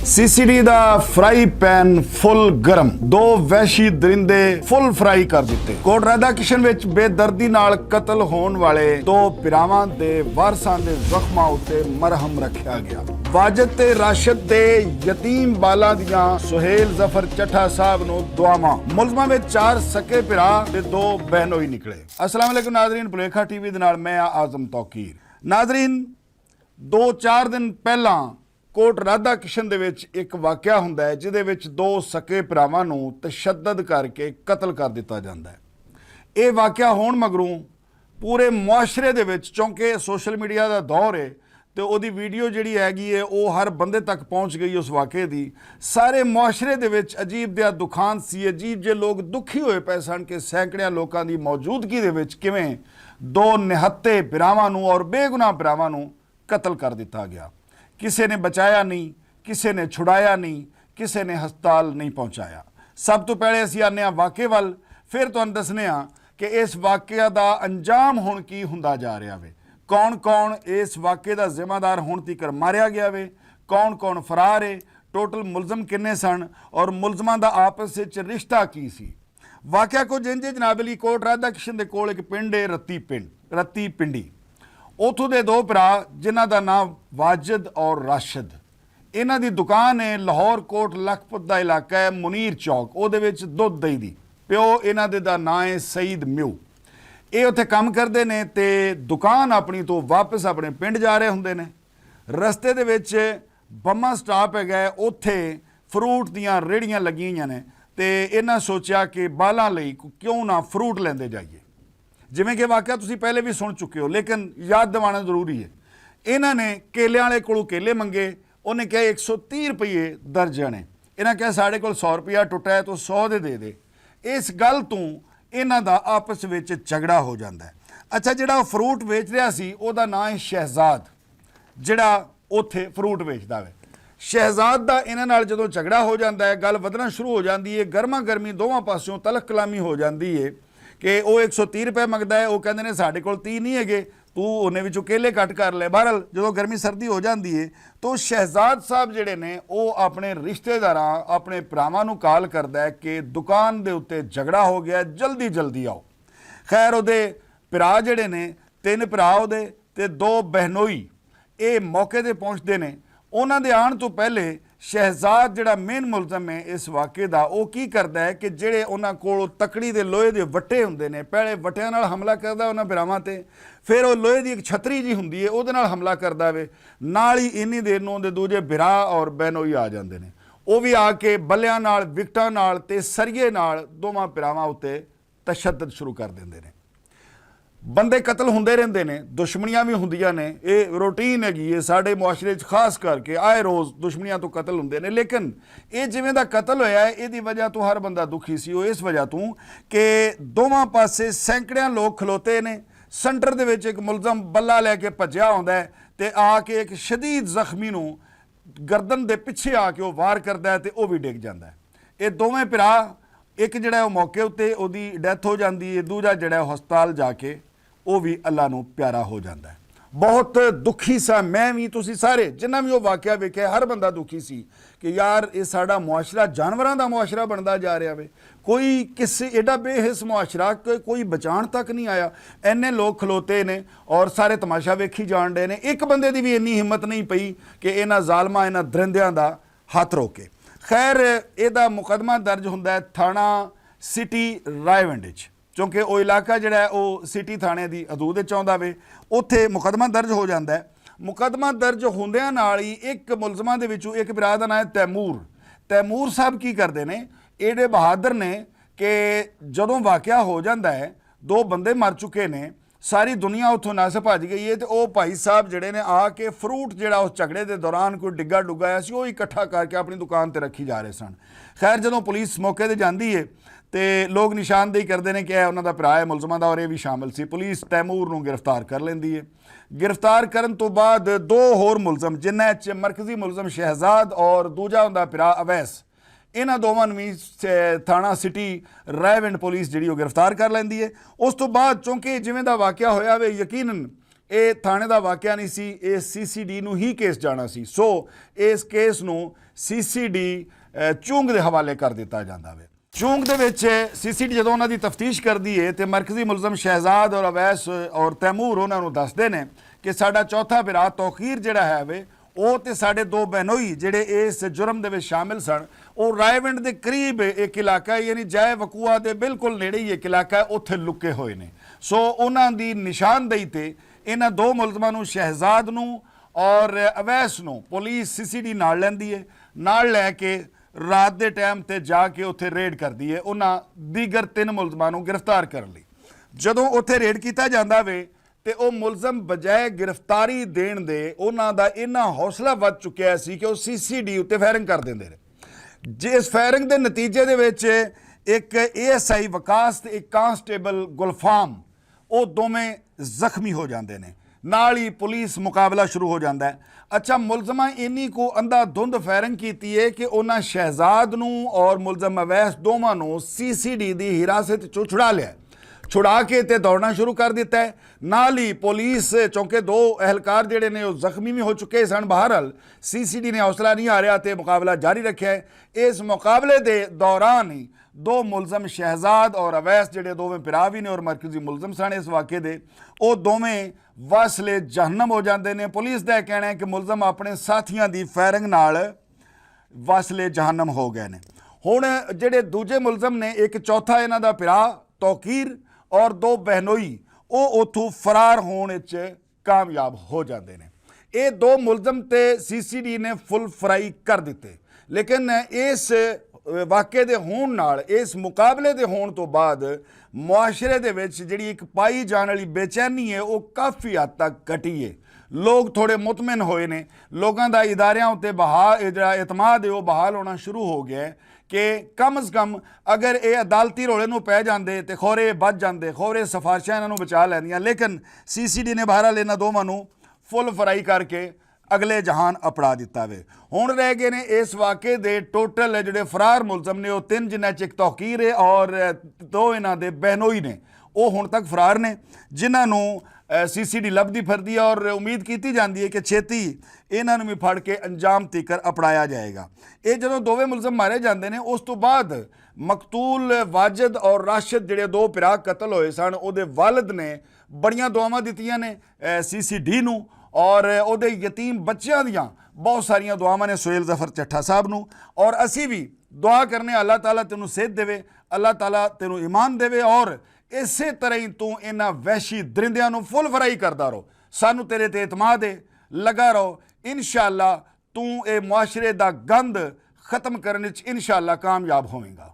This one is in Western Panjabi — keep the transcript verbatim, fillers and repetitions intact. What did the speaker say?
سی سی ڈی دا فرائی پین فل گرم، دو وحشی درندے فل فرائی کر دتے۔ کوٹ رادا کشن وچ بے دردی نال قتل ہون والے دو پیراواں دے وارثاں دے زخماں اتے مرہم رکھیا گیا۔ واجد تے راشد دے یتیم بالاں دیاں سہیل ظفر چٹھا صاحب نوں دعاواں۔ ملزماں وچ چار سکے پیرا تے دو بہنوئی نکلے۔ السلام علیکم ناظرین، بلیکھا ٹی وی دے نال میں آ اعظم توقیر۔ ناظرین، دو چار دن پہلاں کوٹ رادا کشن دے وچ ایک واقعہ ہوندا ہے، جدے وچ دو سکے پراواں نوں تشدد کر کے قتل کر دتا جاندا ہے۔ اے واقعہ ہون مگروں پورے معاشرے دے وچ، چونکہ سوشل میڈیا دا دور ہے تے او دی ویڈیو جڑی ہے گی ہے، او ہر بندے تک پہنچ گئی اس واقعے دی۔ سارے معاشرے دے وچ عجیب دیا دکھان سی، عجیب جے لوگ دکھی ہوئے پے سن کہ سینکڑیاں لوکاں دی موجودگی دے وچ کیویں دو نہتے پراواں نوں اور بے گناہ پراواں نوں قتل کر دتا گیا۔ کسے نے بچایا نہیں، کسے نے چھڑایا نہیں، کسے نے ہسپتال نہیں پہنچایا۔ سب تو پہلے اسی آنے ہاں واقعے ول، پھر تہانوں دسنے ہاں کہ اس واقعہ دا انجام ہن کی ہوندا جا رہیا وے، کون کون اس واقعے دا ذمہ دار ہن تیکر ماریا گیا وے، کون کون فرار ہے، ٹوٹل ملزم کنے سن اور ملزماں دا آپس وچ رشتہ کی سی۔ واقعہ کچھ انج ہے جناب علی، کوٹ رادا کشن دے کول ایک پنڈ ہے رتی پنڈ، رتی پنڈی۔ اوتھوں دے دو بھرا جنہاں دا نام واجد اور راشد، انہاں دی دکان ہے لاہور کوٹ لکھپت دا علاقہ ہے منیر چوک، او دے وچ دودھ دہی دی۔ پیو انہاں دے دا نام ہے سعید میو۔ اے اوتھے کم کردے نے تے دکان اپنی تو واپس اپنے پنڈ جا رہے ہوندے نے۔ رستے دے وچ بما سٹاپ ہے گئے، اوتھے فروٹ دیاں ریڑیاں لگی ہوئیاں نے تے انہاں سوچیا کہ بالاں لئی کو-، کیوں نہ فروٹ لیندے جائیے۔ جویں کہ واقعہ تسی پہلے بھی سن چکے ہو، لیکن یاد دوانا ضروری ہے۔ انہاں نے کیلیاں والے کولوں کیلے منگے، انہیں کہا ایک سو تیس روپیے درجن ہے۔ انہاں کہا ساڈے کول سو روپیہ ٹوٹا ہے تو سو دے دے دے۔ اس گل تو انہاں دا آپس وچ جھگڑا ہو جاندا ہے۔ اچھا، جڑا فروٹ ویچ رہا سی، او دا نام ہے شہزاد، جڑا اوتھے فروٹ ویچدا ہے۔ شہزاد دا انہاں نال جدوں جھگڑا ہو جاندا ہے، گل ودھنا شروع ہو جاندی ہے، گرما گرمی دوواں پاسوں تلخ کلامی ہو جاندی ہے کہ او ایک سو تیس روپے منگدا ہے، او کہندے نے ساڈے کول تیس نہیں ہے گے، تو انہیں وچوں کیلے کٹ کر لے۔ بہرحال جدوں گرمی سردی ہو جاندی ہے تو شہزاد صاحب جڑے نے او اپنے رشتے داراں، اپنے بھراواں نوں کال کردا ہے کہ دکان دے اُتے جھگڑا ہو گیا ہے، جلدی جلدی آؤ۔ خیر، اودے بھرا جڑے نے، تین بھرا اودے تے دو بہنوئی، اے موقع تے پہنچدے نے۔ انہاں دے آن توں پہلے شہزاد جڑا مین ملزم ہے اس واقعے دا، او کی کردا ہے کہ جڑے انہاں کول تکڑی دے لوہے دے وٹے ہوندے نے، پہلے وٹیاں نال حملہ کردا انہاں بھراواں تے، پھر او لوہے دی ایک چھتری جی ہوندی ہے، اودے نال حملہ کردا وے۔ نال ہی اینی دیر نوں دے دوجے بھرا اور بہنوئی آ جاندے نے۔ او وی آ کے بلیاں نال، وکٹاں نال تے سریے نال دوواں بھراواں اُتے تشدد شروع کر دیندے نے۔ بندے قتل ہوندے رہندے نے، دشمنیاں وی ہوندیاں نے، اے روٹین ہے گی ہے ساڈے معاشرے وچ، خاص کر کے آئے روز دشمنیاں تو قتل ہوندے نے۔ لیکن اے جویں دا قتل ہویا ہے، اے دی وجہ تو ہر بندہ دکھی سی، او اس وجہ تو کہ دوواں پاسے سینکڑیاں لوگ کھلوتے نے۔ سینٹر دے وچ ایک ملزم بلا لے کے بھجیا ہوندا ہے تے آ کے ایک شدید زخمی نوں گردن دے پچھے آ کے او وار کردا ہے تے او وی ڈگ جاندا ہے۔ اے دوویں بھرا، ایک جڑا ہے او موقع اُتے اودی ڈیتھ ہو جاندی ہے، دوجا جڑا ہے او ہسپتال جا کے او وی اللہ نوں پیارا ہو جاندا ہے۔ بہت دکھی سا میں وی، تسی سارے جنہاں وی او واقعہ ویکھیا، ہر بندہ دکھی سی کہ یار، اے ساڈا معاشرہ جانوراں دا معاشرہ بندا جا رہیا وے۔ کوئی کس ایڈا بے حس معاشرہ کہ کوئی بچان تک نہیں آیا۔ اینے لوگ کھلوتے نے اور سارے تماشا ویکھی جان ڈے نے۔ ایک بندے دی وی اینی ہمت نہیں پئی کہ انہاں ظالماں، انہاں درندیاں دا ہاتھ روکے۔ خیر، اے دا مقدمہ درج ہوندا ہے تھانہ سٹی رائے ونڈ وچ، کیونکہ او علاقہ جڑا ہے او سٹی تھانے دی حدود وچ آوندا وے۔ اوتھے مقدمہ درج ہو جاندا ہے۔ مقدمہ درج ہوندیاں نال ہی ایک ملزماں دے وچوں ایک بھرا دا نام ہے تیمور۔ تیمور صاحب کی کردے نے، ایڈے بہادر نے کہ جدوں واقعہ ہو جاندا ہے، دو بندے مر چکے نے، ساری دنیا اتھوں نس بھج گئی ہے تے او بھائی صاحب جڑے نے آ کے فروٹ جڑا اس جھگڑے دے دوران کوئی ڈگا ڈگا آیا سی، او اکٹھا کر کے اپنی دکان تے رکھی جا رہے سن۔ خیر، جدوں پولیس موقع تے جاندی ہے تے لوگ نشاندہی کردے نے کہ اے انہاں دا بھرا ہے ملزماں دا اور اے وی شامل سی۔ پولیس تیمور نوں گرفتار کر لیندی ہے۔ گرفتار کرن تو بعد دو ہور ملزم، جنہاں وچ مرکزی ملزم شہزاد اور دوجا ہوندا بھرا اویس، انہاں دوواں نوں وی، اے، تھانہ سٹی رائے ونڈ پولیس جڑی او گرفتار کر لیندی ہے۔ اس تو بعد چونکہ جویں دا واقعہ ہویا وے، یقیناً اے تھانے دا واقعہ نہیں سی، اے سی سی ڈی نوں ہی کیس جانا سی۔ سو اس کیس نوں سی سی ڈی چونگ دے حوالے کر دتا جاندا وے۔ چونگ دے وچ سی سی ڈی جدوں انہاں دی تفتیش کردی ہے تے مرکزی ملزم شہزاد اور اویس اور تیمور انہاں نوں دسدے نے کہ ساڈا چوتھا بھرا توقیر جڑا ہے وے، او تے ساڈے دو بہنوئی جڑے اس جرم دے وچ شامل سن، او رائے ونڈ دے قریب ایک علاقہ ہے، یعنی جائے وقوع دے بالکل نیڑے ہی ایک علاقہ ہے، اوتھے لکے ہوئے نے۔ سو انہاں دی نشاندہی تے انہاں دو ملزماں نوں، شہزاد نوں اور اویس نوں، پولیس سی سی ڈی نال لیندی ہے۔ نال لے کے رات دے ٹائم تے جا کے اوتھے ریڈ کردی ہے، انہاں دیگر تن ملزماں نوں گرفتار کرن لئی۔ جدوں اوتھے ریڈ کیتا جاندا وے تے او ملزم بجائے گرفتاری دین دے انہاں دا انہاں حوصلہ ود چکیا سی کہ او سی سی ڈی اتے فائرنگ کر دیندے نے۔ جس فائرنگ دے نتیجے دے وچ ایک اے ایس آئی وکاس تے ایک کانسٹیبل گلفام، او دوویں زخمی ہو جاندے نے۔ نال ہی پولیس مقابلہ شروع ہو جاندا ہے۔ اچھا، ملزماں اینی کو اندھا دھند فائرنگ کیتی ہے کہ انہاں شہزاد نوں اور ملزم اویس دوواں نوں سی سی ڈی دی حراست چوں چھڑا لیا ہے۔ چھڑا کے تے دوڑنا شروع کر دیتا ہے۔ نال ہی پولیس، چونکہ دو اہلکار جڑے نے او زخمی بھی ہو چکے سن، بہرحال سی سی ڈی نے حوصلہ نہیں ہاریا تے مقابلہ جاری رکھیا ہے۔ اس مقابلے دے دوران ہی دو ملزم شہزاد اور اویس جڑے دوویں پراوی نے اور مرکزی ملزم سن اس واقعے دے، او دوویں واصل جہنم ہو جاندے نے۔ پولیس دا کہنا ہے کہ ملزم اپنے ساتھیاں دی فائرنگ نال واصل جہنم ہو گئے نے۔ ہن جڑے دوجے ملزم نے، ایک چوتھا انہاں دا پرا توقیر اور دو بہنوئی، او اوتھوں فرار ہون وچ کامیاب ہو جاندے نے۔ اے دو ملزم تے سی سی ڈی نے فل فرائی کر دتے، لیکن اس واقعے دے ہون نال، اس مقابلے دے ہون تو بعد معاشرے دے وچ جڑی ایک پائی جان والی بے چینی ہے، او کافی حد تک گھٹی ہے۔ لوگ تھوڑے مطمئن ہوئے نے، لوگاں دا اداریاں اتے بہا-، اے جڑا اعتماد ہے، او بحال ہونا شروع ہو گیا ہے کہ کم از کم اگر اے عدالتی رولے نوں پے جاندے تے خورے بچ جاندے، خورے سفارشاں انہاں نوں بچا لیندیاں، لیکن سی سی ڈی نے بہرحال انہاں دوواں نوں فل فرائی کر کے اگلے جہان اپڑا دتا وے۔ ہن رہ گئے نے اس واقعے دے ٹوٹل جڑے فرار ملزم نے، او تن، جنہاں چ ایک توقیر ہے اور دو انہاں دے بہنوئی نے، او ہن تک فرار نے، جنہاں نوں سی سی ڈی لبدی پھردی ہے اور امید کیتی جاندی ہے کہ چھیتی انہاں نوں بھی پھڑ کے انجام تیکر اپڑایا جائے گا۔ اے جدوں دوویں ملزم مارے جاندے نے، اس تو بعد مقتول واجد اور راشد جڑے دو پرا قتل ہوئے سن، او دے والد نے بڑیاں دعاواں دتیاں نے سی سی ڈی نوں، اور او دے یتیم بچیاں دیاں بہت ساریاں دعاواں نے سہیل ظفر چٹھا صاحب نوں۔ اور اسی بھی دعا کرنے، اللہ تعالیٰ تینوں صحت دے، اللہ تعالیٰ تینوں ایمان دے، اور اسے طرح ہی توں انہاں وحشی درندیاں نوں فل فرائی کردا رہو۔ سانوں تیرے تے اعتماد ہے، لگا رہو۔ انشاءاللہ توں اے معاشرے دا گند ختم کرنے وچ انشاءاللہ کامیاب ہوویں گا۔